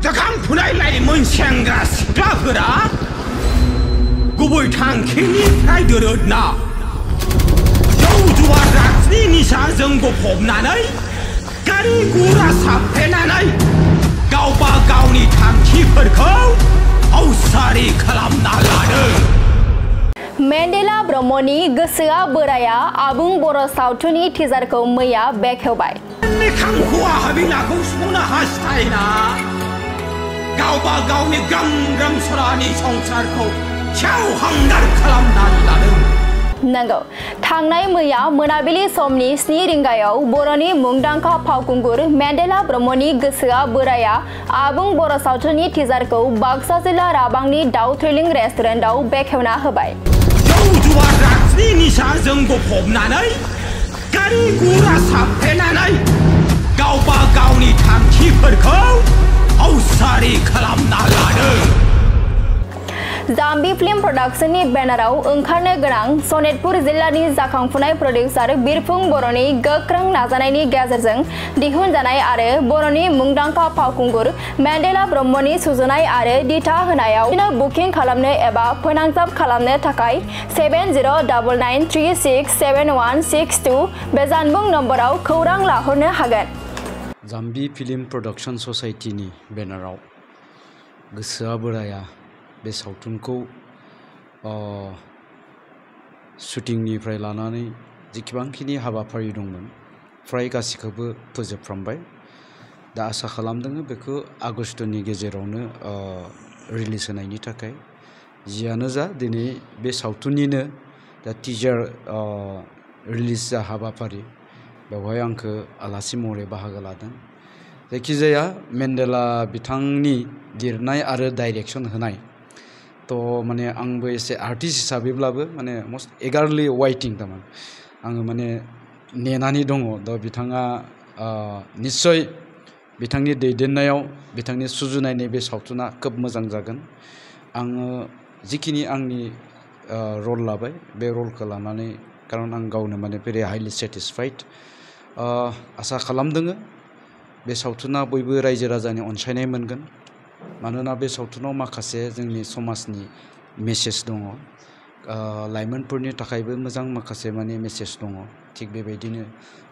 जाखांफुनाय लाइमोन सेंग्रा सिख्लाफोरा गुबै थांखिनिफ्राय दोरोदना जौ जुवा ड्राग्सनि निसाजों गफबनानै गारि गुरा साफ्रेनानै गावबा गावनि थांखिफोरखौ आवसारि खालामना लादों। मेन्डेला ब्रह्मनि गोसोआ बोराया आबुं बर' सावथुननि टिजारखौ मैया बेखेवबाय। खांखुवा हाबिलाखौ सुफुंनो हास्थायना गावबा गावनि ग्राम ग्राम सरानि संसारखौ सेवहांगार खालामनानै लादों। नंगौ, थांनाय मैया मोनाबिलि समनि 7 रिंगायाव बर'नि मुंदांखा फावखुंगुर मेन्डेला ब्रह्मनि गोसोआ बोराया आबुं बर' सावथुननि टिजारखौ बाक्सा जिल्ला राबांनि दाउ थ्रिलिं रेस्टुरेन्टआव बेखेवना होबाय। जौ जुवा ड्राग्सनि निसाजों गफबनानै गारि गुरा साफ्रेनानै गावबा गावनि थांखिफोरखौ आवसारि खालामना लादों। जाम्बी फिल्म प्रडाक्शननि बेनाराव ओंखारनो गोनां सनितपुर जिल्लानि जाखांफुनाय प्रडिउसार बिरफुं बर'नि गोख्रों नाजानायनि गेजेरजों दिहुनजानाय आरो बर'नि मुंदांखा फावखुंगुर मेन्डेला ब्रह्मनि सुजुनाय आरो दिथा होनायाव बुकिं खालामनो एबा फोनांजाब खालामनो थाखाय 7099367162 बे जानबुं नम्बराव खौरां लाहरनो हागोन। जाम्बी फिल्म प्रडाक्शन ससाइटिनि बेनाराव गोसोआ बोराया बे सावथुनखौ शुटिंनिफ्राय लानानै जेसेबांखिनि हाबाफारि दंमोन फ्राय गासिखौबो फोजोबफ्रामबाय। दा आसा खालामदों बेखौ आगस्तनि गेजेरावनो रिलिज होनायनि थाखाय। जियानो जा दिनै बे सावथुननिनो दा टिजार रिलिज जा हाबाफारि बेवहाय आंखौ आलासि महरै बाहागो लादों। जायखिजाया मेन्डेला बिथांनि लिरनाय आरो डाइरेक्सन होनाय तो माने आंबो एसे आर्टिस्ट हिसाबैब्लाबो माने मस्ट एगारलि वाइटिं थारमान आङो माने नेनानै दङ। दा बिथाङा निश्चय बिथांनि दैदेननायाव बिथांनि सुजुनायनि बे सावथुना खोब मोजां जागोन। आङो जिखिनि आंनि रल लाबाय बे रलखौ लानानै खारन आं गावनो माने भेरि हाइलि सेटिसफाइड। आसा खालामदों बे सावथुना बयबो रायजो राजानि अनसायनाय मोनगोन। मानोना बे सावथुनाव माखासे जोंनि समाजनि मेसेज दङ, लाइमोनफोरनि थाखायबो मोजां माखासे माने मेसेज दङ। थिग बेबायदिनो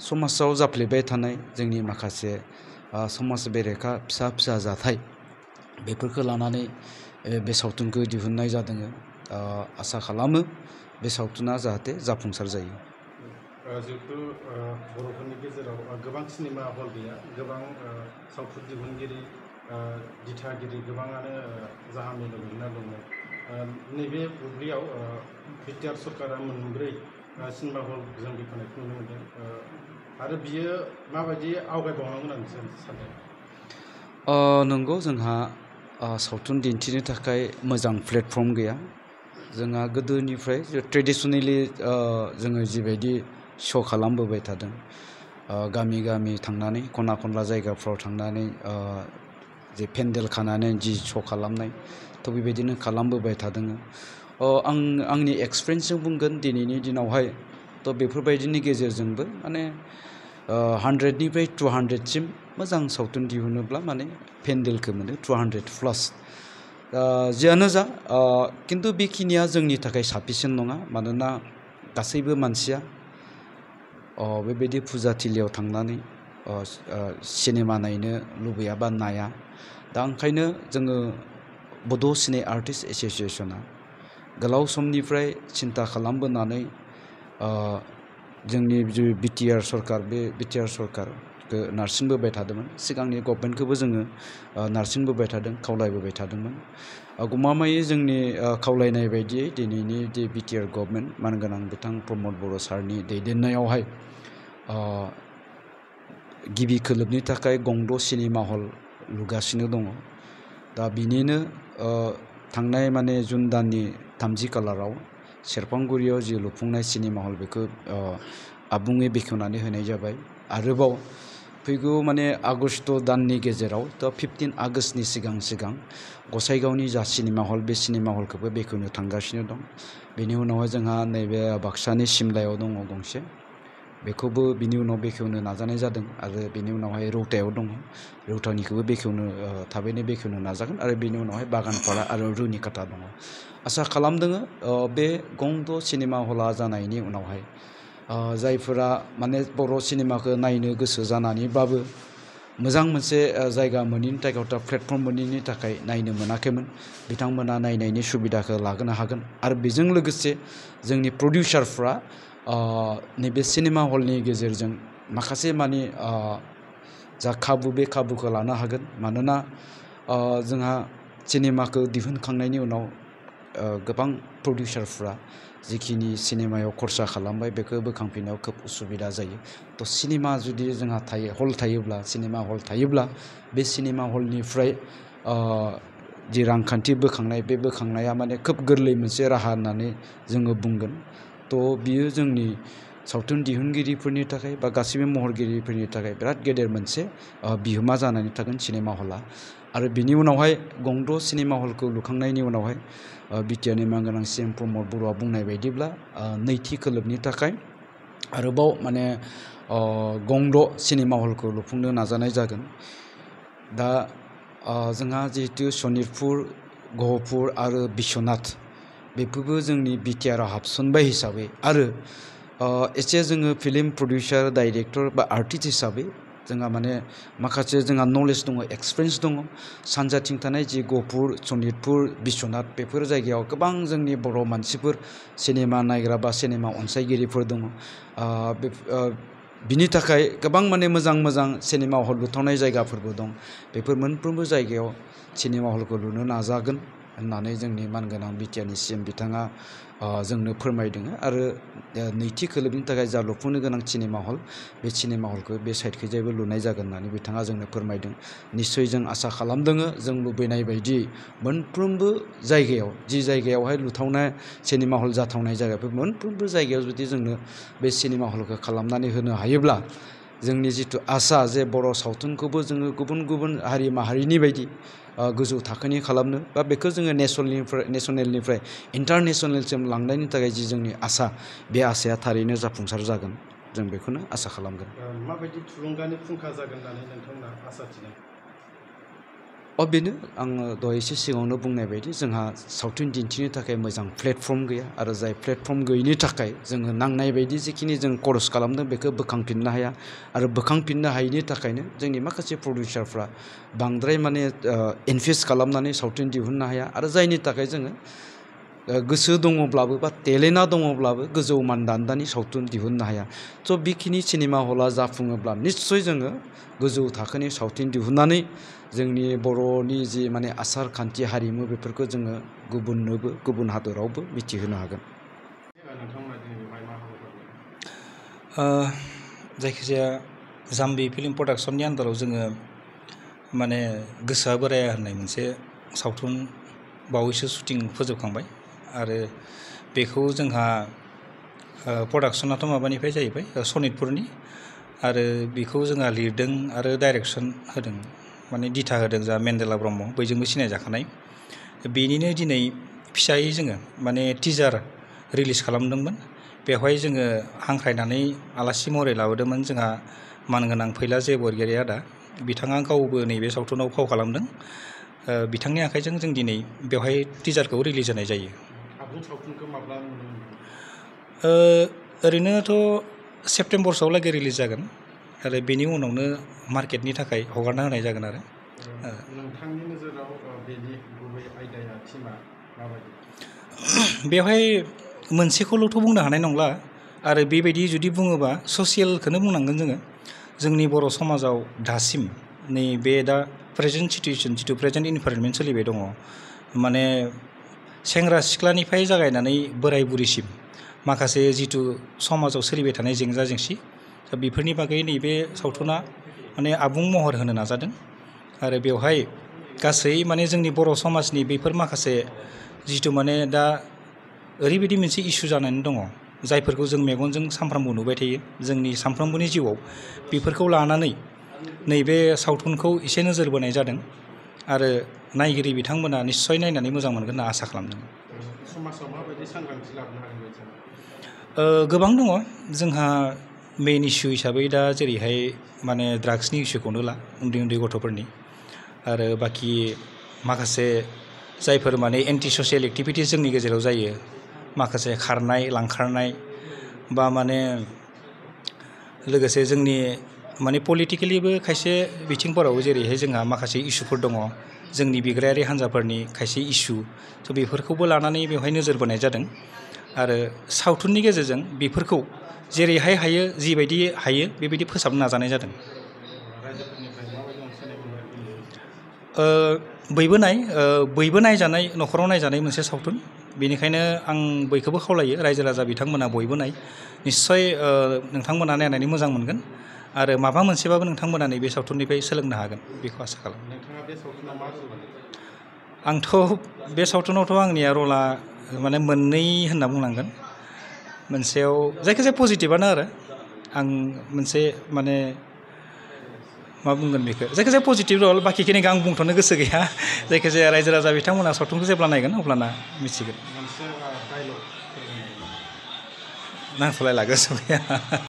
समाजाव जाफ्लेबाय थानाय जोंनि माखासे समाज बेरेखा फिसा फिसा जाथाय बेफोरखौ लानानै बे सावथुनखौ दिहुननाय जादों। आसा खालामो बे सावथुना जाहाथे जाफुंसार जायो। जिहेतु बर'फोरनि गेजेराव गोबां सिनेमा हल गैया, गोबां सावथुन दिहुनगिरि दिथागिरि गोबाङानो जाहामेलाव गोग्लैना दंमोन। नैबे बुब्लियाव बिटिआर सरकारा 3 सिनेमा हल जों बेखेवनायखौ नुनो मोनदों आरो बियो माबायदि आवगायबावनांगोन होननानै सानो? नंगौ, जोंहा सावथुन दिन्थिनो थाखाय मोजां प्लेटफर्म गैया। जोंहा गोदोनिफ्राय ट्रेडिसनेलि जोङो जिबायदि श' खालामबोबाय थादों, गामि गामि थांनानै खना खनला जायगाफ्राव थांनानै जे पेन्डेल खानानै जि श' खालामनाय थ' बेबायदिनो खालामबोबाय थादों। आं आंनि एक्सपिरियेन्सजों बुंगोन दिनैनि दिनावहाय थ' बेफोरबायदिनि गेजेरजोंबो माने 100निफ्राय 200सिम मोजां सावथुन दिहुनोब्ला माने पेन्डेलखौ मोनो 200+। जियानो जा खिन्थु बेखिनिया जोंनि थाखाय साफिसियेन्ट नङा। मानोना गासैबो मानसिया बेबायदि फुजाथिलियाव थांनानै सिनेमा नायनो लुबैयाबा नाया। दा ओंखायनो जोङो बड' सिने आर्टिस्ट एस'सियेसना गोलाव समनिफ्राय सिन्था खालामबोनानै जोंनि जि बिटिआर सरकार बे बिटिआर सरकारखौ नारसिनबोबाय थादोंमोन। सिगांनि गभर्नमेन्टखौबो जोङो नारसिनबोबाय थादों, खावलायबोबाय थादोंमोन। गमामायै जोंनि खावलायनाय बायदियै दिनैनि जे बिटिआर गभर्नमेन्ट मानगोनां बिथां प्रमद बर' सारनि दैदेननायावहाय गिबि खोलोबनि थाखाय गंद' सिनेमा हल लुगासिनो दङ। दा बिनिनो थांनाय माने जुन दाननि 30 खालाराव सेरफांगुरियाव जि लुफुंनाय सिनेमा हल बेखौ आबुङै बेखेवनानै होनाय जाबाय। आरोबाव फैगौ माने आगस्ट दाननि गेजेराव थ' 15 आगस्टनि सिगां गसाइगावनि जा सिनेमा हल बे सिनेमा हलखौबो बेखेवनो थांगासिनो दं। बेनि उनावहाय जोंहा नैबे बाक्सानि सिमलायाव दङ गंसे, बेखौबो बिनि उनाव बेखेवनो नाजानाय जादों आरो बिनि उनावहाय रौतायाव दङ रौतानिखौबो बेखेवनो थाबैनो बेखेवनो नाजागोन आरो बिनि उनावहाय बागानपारा आरो रुनिकाटा दङ आसा खालामदों बे गंद' सिनेमा हला जानायनि उनावहाय जायफोरा माने बर' सिनेमाखौ नायनो गोसो जानानैबाबो मोजां मोनसे जायगा मोनैनि थाखाय प्लेटफर्म मोनैनि थाखाय नायनो मोनाखैमोन बिथांमोना नायनायनि सुबिदाखौ लागोनो हागोन आरो बेजों लोगोसे जोंनि प्रडिउसारफ्रा नैबे सिनेमा हलनि गेजेरजों माखासे माने जा खाबु बे खाबुखौ लानो हागोन मानोना जोंहा सिनेमाखौ दिहुनखांनायनि उनाव गोबां प्रडिउसारफ्रा जिखिनि सिनेमायाव खरसा खालामबाय बेखौ बोखांफिननायाव खोब उसुबिदा जायो तो सिनेमा जुदि जोंहा हल थायोब्ला सिनेमा हल थायोब्ला बे सिनेमा हलनिफ्राय जि रांखान्थि बोखांनाय बे बोखांनाया माने खोब गोरलै मोनसे राहा होननानै जोङो बुंगोन तो बियो जोंनि सावथुन दिहुनगिरिफोरनि थाखाय बा गासिबो महरगिरिफोरनि थाखाय बिराद गेदेर मोनसे बिहोमा जानानै थागोन सिनेमा हला आरो बिनि उनावहाय गंद' सिनेमा हलखौ लुखांनायनि उनावहाय बिटिआरनि मानगोनां CM प्रमद बर'आ बुंनाय बायदिब्ला नैथि खोलोबनि थाखाय आरोबाव माने गंद' सिनेमा हलखौ लुफुंनो नाजानाय जागोन दा जोंहा जिहेतु सनितपुर गहपुर आरो बिश्वनाथ बेफोरबो जोंनि बिटिआराव हाबसनबाय हिसाबै आरो एसे जोङो फिल्म प्रडिउसार डाइरेक्टर बा आर्टिस्ट हिसाबै जोंहा माने माखासे जोंहा नलेज दङ एक्सपिरियेन्स दङ सानजाथिं थानाय जि गहपुर सनितपुर बिश्वनाथ बेफोर जायगायाव गोबां जोंनि बर' मानसिफोर सिनेमा नायग्रा बा सिनेमा अनसायगिरिफोर दङ बिनि थाखाय गोबां माने मोजां मोजां सिनेमा हल लुथावनाय जायगाफोरबो दं बेफोर मोनफ्रोमबो जायगायाव सिनेमा हलखौ लुनो नाजागोन होननानै जोंनि मानगोनां बिटिआरनि CM बिथाङा जोंनो फोरमायदों आरो नैथि खोलोबनि थाखाय जा लुफुंनो गोनां सिनेमा हल बे सिनेमा हलखौ बे साइडखैजायबो लुनाय जागोन होननानै बिथाङा जोंनो फोरमायदों निस्सय जों आसा खालामदों जों लुबैनाय बायदि मोनफ्रोमबो जायगायाव जि जायगायावहाय लुथावनाय सिनेमा हल जाथावनाय जायगाफोर मोनफ्रोमबो जायगायाव जुदि जोंनो बे सिनेमा हलखौ खालामनानै होनो हायोब्ला जोंनि जिथु आसा जे बर' सावथुनखौबो जोङो गुबुन गुबुन हारि माहारिनि बायदि गोजौ थाखोनि खालामनो बा बेखौ जोङो नेसनेलनिफ्राय इन्टारनेसनेलसिम लांनायनि थाखाय जि जोंनि आसा बे आसाया थारैनो जाफुंसार जागोन जों बेखौनो आसा खालामगोन माबायदि थुलुंगानि फुंखा जागोन होननानै नोंथांमोना आसा थिदों बेनो आङो दहाय एसे सिगाङावनो बुंनाय बायदि जोंहा सावथुन दिन्थिनो थाखाय मोजां प्लेटफर्म गैया आरो जाय प्लेटफर्म गैयिनि थाखाय जोङो नांनाय बायदि जिखिनि जों खरस खालामदों बेखौ बोखांफिननो हाया आरो बोखांफिननो हायिनि थाखायनो जोंनि माखासे प्रडिउसारफ्रा बांद्राय माने इनभेस्ट खालामनानै सावथुन दिहुननो हाया आरो जायनि थाखाय जोङो गोसो दङब्लाबो बा टेलेन्टआ दङब्लाबो गोजौ मानदान्दानि सावथुन दिहुननो हाया स' बेखिनि सिनेमा हला जाफुङोब्ला निस्सय जोङो गोजौ थाखोनि सावथुन दिहुननानै जोंनि बर'नि जि माने आसार खान्थि हारिमु बेफोरखौ जोङो गुबुननोबो गुबुन हादरावबो मिथिहोनो हागोन जायखिजाया जाम्बि फिल्म प्रडाक्सननि आन्दाराव जोङो माने गोसोआ बोराया होननाय मोनसे सावथुन बावैसो शुटिं फोजोबखांबाय आरो बेखौ जोंहा प्रडाक्सनाथ' माबानिफ्राय जाहैबाय सनितपुरनि आरो बेखौ जोंहा लिरदों आरो डाइरेक्सन होदों माने दिथा होदों जा मेन्देला ब्रह्म बयजोंबो सिनायजाखानाय बेनिनो दिनै फिसायै जोङो माने टिजार रिलिज खालामदोंमोन बेवहाय जोङो हांख्रायनानै आलासि महरै लाबोदोंमोन जोंहा मानगोनां फैला बरगयारि आदा बिथाङा गावबो नैबे सावथुनाव फाव खालामदों बिथांनि आखाइजों जों दिनै बेवहाय टिजारखौ रिलिज होनाय जायो आबुं सावथुनखौ माब्ला नुनो मोनगोन ओरैनोथ' सेप्तेम्बरसोआवलागै रिलिज जागोन आरो बेनि उनावनो मार्केटनि थाखाय हगारना होनाय जागोन आरो नोंथांनि नोजोराव बेनि गुबै आयदाया थीमा माबायदि बेवहाय मोनसेखौल'थ' बुंनो हानाय नंला आरो बेबायदि जुदि बुङोबा ससियेलखौनो बुंनांगोन जोङो जोंनि बर' समाजाव दासिम नैबे दा प्रेजेन्ट सिटुवेसन जिथु प्रेजेन्ट इनभाइरनमेन्ट सोलिबाय दङ माने सेंग्रा सिख्लानिफ्राय जागायनानै बोराय बुरिसिम माखासे जिथु समाजाव सोलिबाय थानाय जेंना जेंसि बेफोरनि बागै नैबे सावथुना माने आबुं महर होनो नाजादों आरो बेवहाय गासै माने जोंनि बर' समाजनि बेफोर माखासे जिथु माने दा ओरैबायदि मोनसे इस्यु जानानै दङ जायफोरखौ जों मेगनजों सानफ्रामबो नुबाय थायो जोंनि सानफ्रोमबोनि जिउआव बेफोरखौ लानानै नैबे सावथुनखौ एसे नोजोर बोनाय जादों आरो नायगिरि बिथांमोना निस्सय नायनानै मोजां मोनगोन होनना आसा खालामदों समाजाव माबायदि सांग्रांथि लाबोनो हागोन गोबां दङ जोंहा मेइन इस्यु हिसाबै दा जेरैहाय माने ड्राग्सनि इस्युखौनो ला उन्दै उन्दै गथ'फोरनि आरो बाखि माखासे जायफोर माने एन्टि ससियेल एक्टिभिटिस जोंनि गेजेराव जायो माखासे खारनाय लांखारनाय बा माने लोगोसे जोंनि माने पलिटिकेलिबो खायसे बिथिंफोराव जेरैहाय जोंहा माखासे इस्युफोर दङ जोंनि बिग्रायारि हान्जाफोरनि खायसे इस्यु स' बेफोरखौबो लानानै बेवहाय नोजोर बोनाय जादों आरो सावथुननि गेजेरजों बेफोरखौ जेरैहाय हायो जिबायदि हायो बेबायदि फोसाबनो नाजानाय जादों बयबो नायजानाय न'खराव नायजानाय मोनसे सावथुन बेनिखायनो आं बयखौबो खावलायो रायजो राजा बिथांमोना बयबो नाय निस्सय नोंथांमोना नायनानै मोजां मोनगोन आरो माबा मोनसेबाबो नोंथांमोना नैबे सावथुननिफ्राय सोलोंनो हागोन बेखौ आसा खालामो आंथ' बे सावथुनावथ' आंनिया रला माने मोननै होनना बुंनांगोन मोनसेयाव जायखिजाया पजिटिभआनो आरो आं मोनसे माने मा बुंगोन बेखौ जायखिजाया पजिटिभ रल बाखिखिनिखौ आं बुंथ'नो गोसो गैया जायखिजाया रायजो राजा बिथांमोना सावथुनखौ जेब्ला नायगोन अब्लाना मिथिगोन नांथ'लायला गोसोआव गैया